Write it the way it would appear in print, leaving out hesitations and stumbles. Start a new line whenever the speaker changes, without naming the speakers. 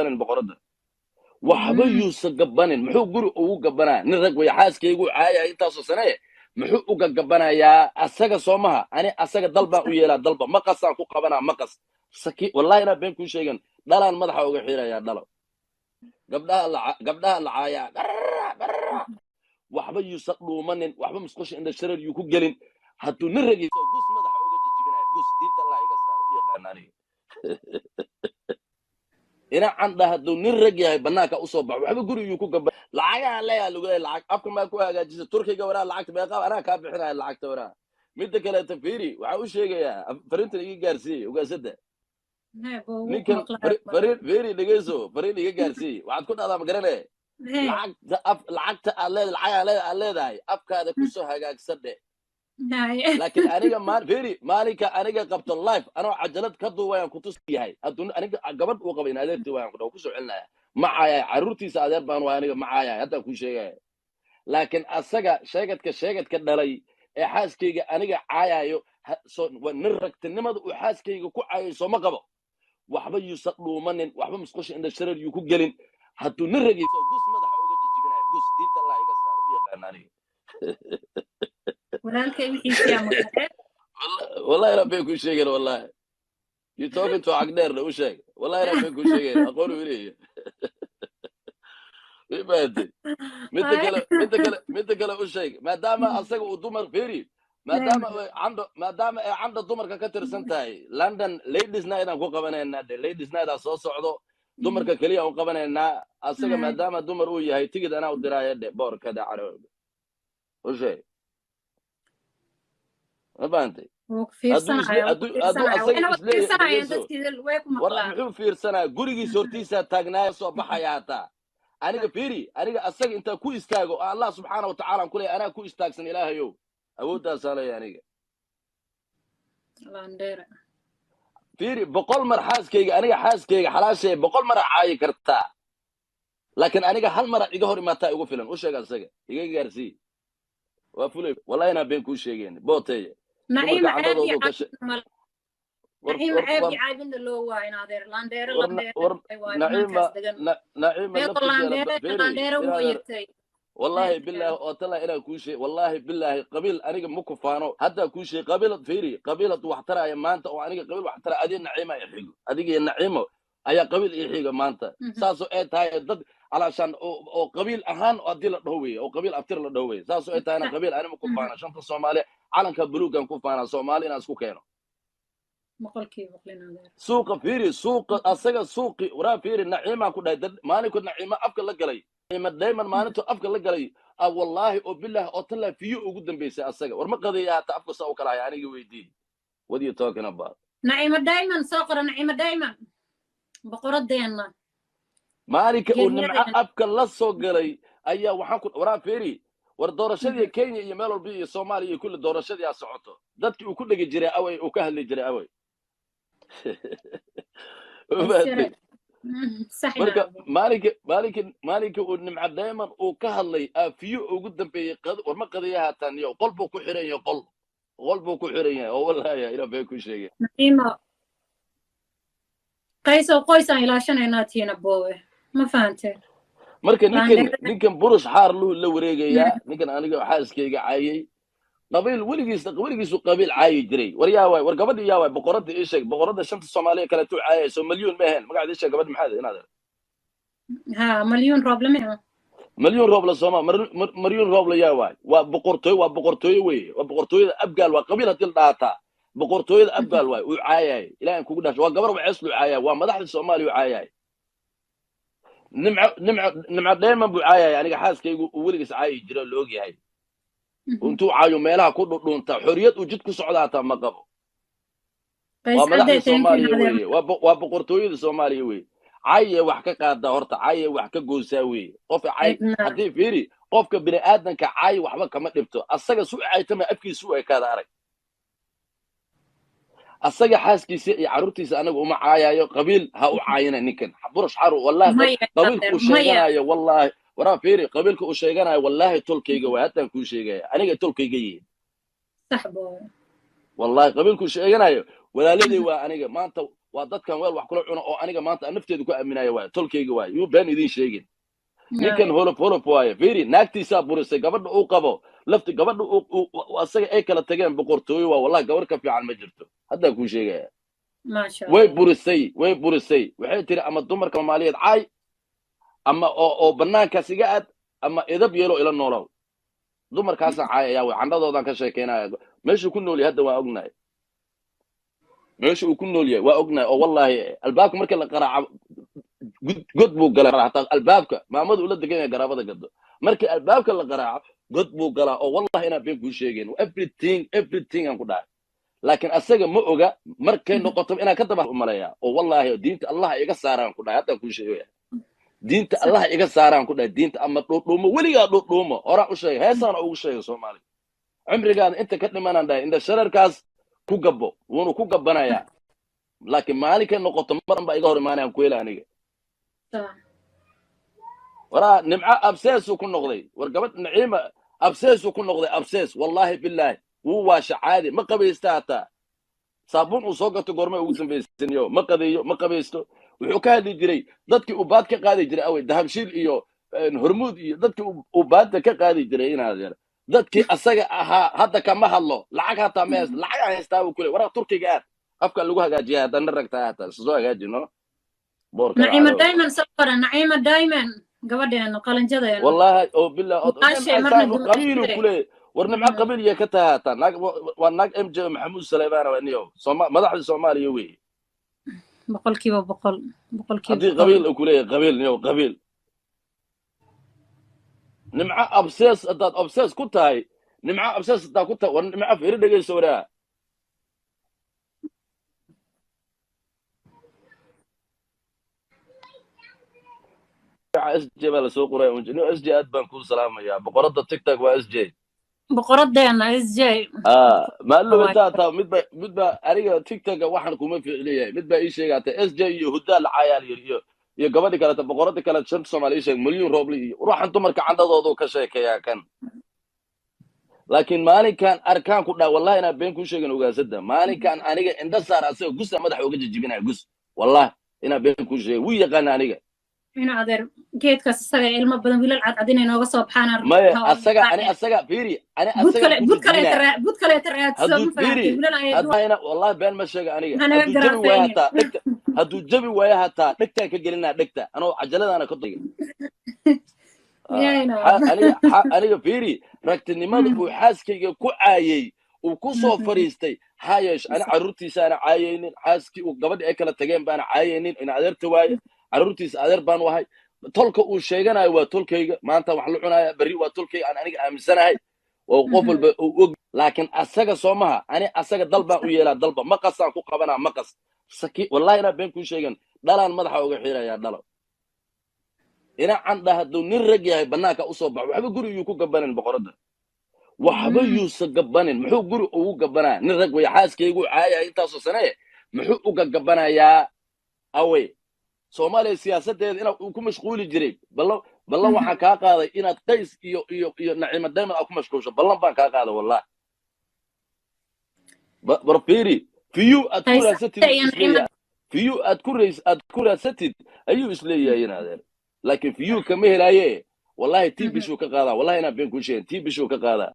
gabanin boqoradda. Waxba yuusan gabanin. Muxuu guri ugu gabanaa? Nin rag way, xaaskaygu caayaya intaasoo sanee, muxuu uga gabanayaa asaga? Soo maha, ani asaga dal baan u yeelaa, dalba maqasaan ku qabanaa, maqas saki. Wallahi inaan been kuu sheegan, dhalaan madaxa uga xiirayaa dhalo. Gabdhaha la, gabdhaha la caayaa barara, barara. Waxba yuusan dhuumanin, waxba musqusha indha shareer yuu ku gelin. Hadduu nin ragiisa, gus madaxa uga jijibinaya, gus. Diinta Allah iga saar, u yaqaana aniga ina candha. Hadduu nin rag yahay, banaanka usoo baxo. Waxba guriguu ku gaba. Lacagaha leeyaa lagu leeyahay, lacag afka maa ku hagaajisa Turkiga? Waraa, lacagta meeqa anaa kaa bixinaya lacagta? Waraa, midda kaleeto fiiri, waxaa u sheegayaa, fariintan iga gaarsiiyey ugaasada ninkan. Fariin fiiri, dhegeyso, fariin iga gaarsiiyey. Waxaad ku dhahdaa, ma garane, lacagta af, lacagta aad leedahay, lacag aad leedahay afkaada kusoo hagaagsan dhe. Laakiin aniga maal fiiri, maalinka aniga qabto live anoo cajalad ka duubayaan kutus yahay. Hadduu aniga gabadh uu qabay in adeertii waayaan ku dhaw, kusoo celinaya. Ma caayay carruurtiisa, adeer baan waay, aniga ma caayay, haddaan kuu sheegaya. Laakiin asaga sheegadka dhalay ee xaaskayga aniga caayayo, nin ragtinimada uu xaaskayga ku caayayo sooma qabo. Waxba yuusan dhuumanin, waxba musqusha indha shareer yuu ku gelin. Hadduu nin ragiisa, gus madaxa uga jijibinaya, gus. Diinta Allah iga saar, u yaqaana aniga.
Walaalkay wixiisiyaa maqleen.
Wallahi inaan been kuu sheegin, wallahi you talking to cagdheerna u sheeg. Wallahi inaan been kuu sheegayn, aqoon uu leeyahay. Mafahamtay? Midda kale u sheeg, maadaama asaga uu dumar fiiri, maadaama ay candho, maadaama ay candho dumarka ka tirsan tahay, London Ladies Night aan ku qabanaynaa de. Ladies Night aa soo socdo, dumarka keliya aan u qabanaynaa. Asaga maadaama dumar uu yahay, tigid anaa u diraayo dhe, boorka dhacro u sheeg. Ma fahantay?
Wuu ku fiirsanaya, wuu ku
hadduu
fiirsanaya.
asaga
Wayna wada
isleeyahay
fiirsanayaan
dhegeyso.
dadkii, way ku
War,
maqlaan.
muxuu fiirsanaya? Gurigiisa hortiisaa taagnaaya, soo baxaya hataa. Aniga fiiri, aniga asaga intaa ku istaago oo Allah subxaana watacaala aan kuleeyahay, anaa ku istaagsan. Ilaahayow, awooddaasaa leeyahay aniga.
Landheere.
Fiiri, 100 mar xaaskayga, aniga xaaskayga xalaashay 100 mar caayi kartaa, laakiin aniga hal mar iga hor imaataa igu filan. U sheeg asaga, iga gaarsii. Waa fulay, wallahi inaan been kuu sheegeen, booteeye.
Naciima
dumarka
ceeb iyo
candadoodu ka
caybina mal
war
Naciima
war
ceeb
war
iyo caybina loo waa in adeer landheere.
War
Landheere
war
waay
Naciima
banaankaas degan.
Naciima
Deeqo
laftigeeda
landheere.
fiiri
Landheere
inaadeer
wooyatay.
Wallahi bilaahi oo tala inaan kuu sheeg, wallahi bilaahi, qabiil aniga ma ku faano. Haddaa kuu sheeg, qabiil fiiri, qabiil hadduu wax taraya maanta oo aniga qabiil wax taraya, adiga Naciima i xigo, adiga iyo Naciimo ayaa qabiil ii xiga maanta. Saasoo ay tahay dad alaashaan oo qabiil ahaan haddii la dhaho weye, oo qabiil abtir la dhaho weye, saasoo ay tahayna qabiil anima ku faana. Shanta Soomaaliya calanka buluugan ku faanaa, Soomaali inaan isku keeno.
100% in adeer.
Suuqa fiiri, suuqa asaga suuqi. Waraa fiiri, Naciimaan ku dhahay, dad maalinkood Naciima afka la galay, Naciima Dayman maalintuu afka la galay, ah, wallaahi oo bilaahi oo tallaa fiyo ugu dambeysay asaga. War, ma qadeeya hata, afka saa u kala haya. Aniga weydii, what you talking about?
Naciima Diamond soo qora, Naciima Diamond, boqoradeenna.
Maalinka uu Nimco
Geeryadeena.
afka la soo galay ayaa waxaan ku, waraa fiiri, war doorashadii Kenya iyo meel walba iyo Soomaaliya iyo kulli doorashadii aa socoto, dadkii uu ku dhegi jiray away, uu ka hadli jiray away? Ma fahamtay?
Sax.
Marka maalinka uu Nimco Diamond uu ka hadlay, aafiyo ugu dambeeyey. War, ma qadiya haatan iyo qol buu ku xiran yahay, qol buu ku xiran yahay oo wallahi inaan been ku sheegay.
Naciima qaysow, qoysaan ilaashanaynaa tiina boowe, ma fahantee?
Marka ninkan burush xaar luu la wareegayaa, ninkan aniga xaaskayga caayay, qabiil weligiis, weligiisu qabiil caayi jiray. War yaa waay? War gabadhi yaa waay? Boqoradda ii sheeg, boqoradda shanta Soomaaliya kaleetuu caayayso. Malyuun ma ahayn magaceeda? Ii sheeg gabadhi, maxaad inaad
Ha, Malyuun Rooble ma
Malyuun Rooble sooma? Malyuun Rooble yaa waay? Waa boqortooy, waa boqortooyo weye, waa boqortooyada Abgaal. Waa qabiil haddii la dhaataa, boqortooyada Abgaal waay uu caayay. Ilaahan kugu dhasho, waa gabar waceesluu caayay, waa madaxda Soomaaliya uu caayay. Nimco Dheeman buu caayay, aniga xaaskaygu uu weligiis caayi jiro, la og yahay. Intuu caayo meelaha ku dhudhuunta, xorriyad uu jid ku socda hataa ma qabo. Waa madaxda Soomaaliya weeye, waa boqortooyada Soomaaliya weeye. Caye wax ka qaada horta, caye wax ka goosaa weeye. Qofka cay haddii fiiri, qofka bini aadanka cay waxba kama dhibto. Asaga su caytama, afkiisu u ekaada. Arag asaga xaaskiisa iyo carruurtiisa anaga uma caayayo. Qabiil ha u caayina ninkan burush xaru. Wallahi qabiilka uu sheeganayo, wallahi, waraa fiiri, qabiilka uu sheeganayo, wallahi tolkayga waay. Haddaan kuu sheegaya, aniga tolkayga yihiin. Wallahi qabiilka uu sheeganayo walaaladey waa aniga maanta. Waa dadkan weel wax kula cuno oo aniga maanta aan nafteedu ku aaminaya waaye, tolkayga waaye. Yuu been idiin sheegin. Ninkan holof holof waaye. Fiiri, naagtiisaa burisay. Gabadha uu qabo lafti, gabadha asaga ay kala tageen, boqortooyo waa. Wallahi gabar ka fiican ma jirto, haddaan kuu sheegaya.
Maasha
Way
Allah.
burisay, way burisay. Waxay tiri ama dumarka Soomaaliyeed caay ama oo banaankaas iga aad ama idab yeelo ila noolow. Dumarkaasaan caayaya way candhadoodan ka sheekeynaya. Meeshuu ku nool yahay hadda waa ognahay. Meesha uu ku nool yahay waa ognahay oo wallahi albaabka marka la qaraaco god buu galaa. Hataa albaabka maamadu ula degan yahay garaabada gado, markii albaabka la qaraaco god buu galaa. Oo wallahi inaan been kuu sheegayn, everything, everything aan ku dhahay. Laakiin asaga ma oga. Markay noqoto inaan ka daba umaleeyaa oo wallahi diinta Allah iga saaraan ku dhahay. Haddaan kuu sheegaya, diinta Allah iga saaraan ku dhahay. Diinta ama dhuudhuumo, weligaa dhuudhuumo. Horaan u sheegay, heesaana ugu sheegay Soomaaliya, cimrigaada inta ka dhimanaan dhahay indha shararkaas ku gabbo. Wuuna ku gabbanayaa, laakiin maalinkay noqoto maran baa iga hor imaanayaan ku hela aniga. Waraa Nimco abseesuu ku noqday. War gabadh Naciima abseesuu ku noqday, absees. Wallahi bilaahi wuu waasha. Caadi ma qabaysta, hataa saabuun uu soo gato goormay ugu dambaysaniyo. Ma qabeeyo, ma qabaysto. Wuxuu ka hadli jiray dadkii uu baad ka qaadi jiray awey, Dahabshiil iyo Hormuud iyo dadkii uu baadda ka qaadi jiray. Inaad yar dadkii asaga ahaa hadda kama hadlo. Lacag hataa ma haysto. Lacag aan haystaa buu kule. Waraa Turkiga aad afka lagu hagaajiya haddana ragtaa hataa soo hagaajino boorka.
Naciima Diamond soo qora, Naciima Diamond, gabadheena qalanjadeena.
Wallahi oo billah.
Walaashay marna
Qabiilu kule. War Nimco qabiil iyo ka tahay hataa naag waa naag MJ Maxamuud Saleymaan waa niyo Sooma madaxda Soomaaliya wey.
100%, boqolkiiba
Haddii
boqol.
qabiil uu kuleeyahay, qabiil niyo qabiil. Nimco obsess, haddaad obsess ku tahay Nimco, obsess haddaad ku tahay. War Nimco fiiri, dhegeyso waraa. SJ baa lasoo qoraya. Niyo SJ, aad baan kuu salaamayaa. Boqoradda TikTok waa SJ.
Boqoradeena SJ.
Ah, maalin intaa taa midba aniga TikToka waxaan kuma ficiliyahay. Mid baa ii sheegaatay SJ iyo Hudaa Lacayaal iyo gabadhi kaleta, boqoradii kale, shanta Soomaali ii sheeg, Milyuun Roobli iyo ruuxan dumarka candhadoodu ka sheekeeyaa kan. Laakiin maalinkan arkaan ku dhaa, wallahi inaan been kuu sheegin ogaasada. Maalinkan aniga indha saar asaga gusa madaxa uga jijibinaya gus. Wallahi inaan been kuu sheegay, wuu yaqaana aniga.
Ina adeer, geedkaas isaga ilmo badan, wiilal cadcad inay nooga soo baxaan.
Maya, asaga ani asaga fiiri, ani
Bud
asaga
kale
ku
bud kale
jijibinaya.
Bud kaleeta raadso.
Hadduu
Ma fahamtay?
fiiri
Wiilal ayay
haddayna wallahi been ma sheega aniga.
Hanaga
Hadduu jabi waayo
garaafaynin.
hataa dhegta, hadduu jabi waayo hataa dhegtaan ka gelinaa dhegta anoo cajaladaana ka dayga.
Yayna.
Aniga aniga fiiri, ragtinimada uu xaaskayga ku caayay uu ku soo fariistay ha yeesho. Ani carruurtiisa aana caayaynin, xaaskii uu gabadhi ay kala tageen baana caayaynin. In adeerta waaye, carruurtiisa adeer baan wahay. Tolka uu sheeganayo waa tolkayga. Maanta wax la cunaya, berri waa tolkayga aan aniga aaminsanahay oo qof walba uu og. Laakiin asaga soo maha, ani asaga dal baan u yeelaa, dalba maqasaan ku qabanaa, maqas saki. Wallahi inaan been kuu sheegan, dhalaan madaxa uga xirayaa dhalo. Ina candha hadduu nin rag yahay banaanka usoo baxo. Waxba guri yuu ku gabanin boqoradda, waxba yuusa gabanin. Muxuu guri ugu gabanaa? Nin rag way, xaaskaygu caayaya intaasoo sanee, muxuu uga gabanayaa? Awey Soomaaliya siyaasadeeda ina uu ku mashquuli jiray. Ballan, ballan waxaan kaa qaaday inaad Qays iyo Naciima Dayman aad ku mashquulsho. Ballan baan kaa qaaday wallah. Bar fiiri, view aad ku raadsatid
Haysata iyo Naciima.
isleeyahay view aad ku raadsatid ayuu isleeyahay inaadeer, laakiin view kama helaaye. Wallahi tii bishuu ka qaadaa. Wallahi inaan been kuu sheegin, tii bishuu ka qaadaa.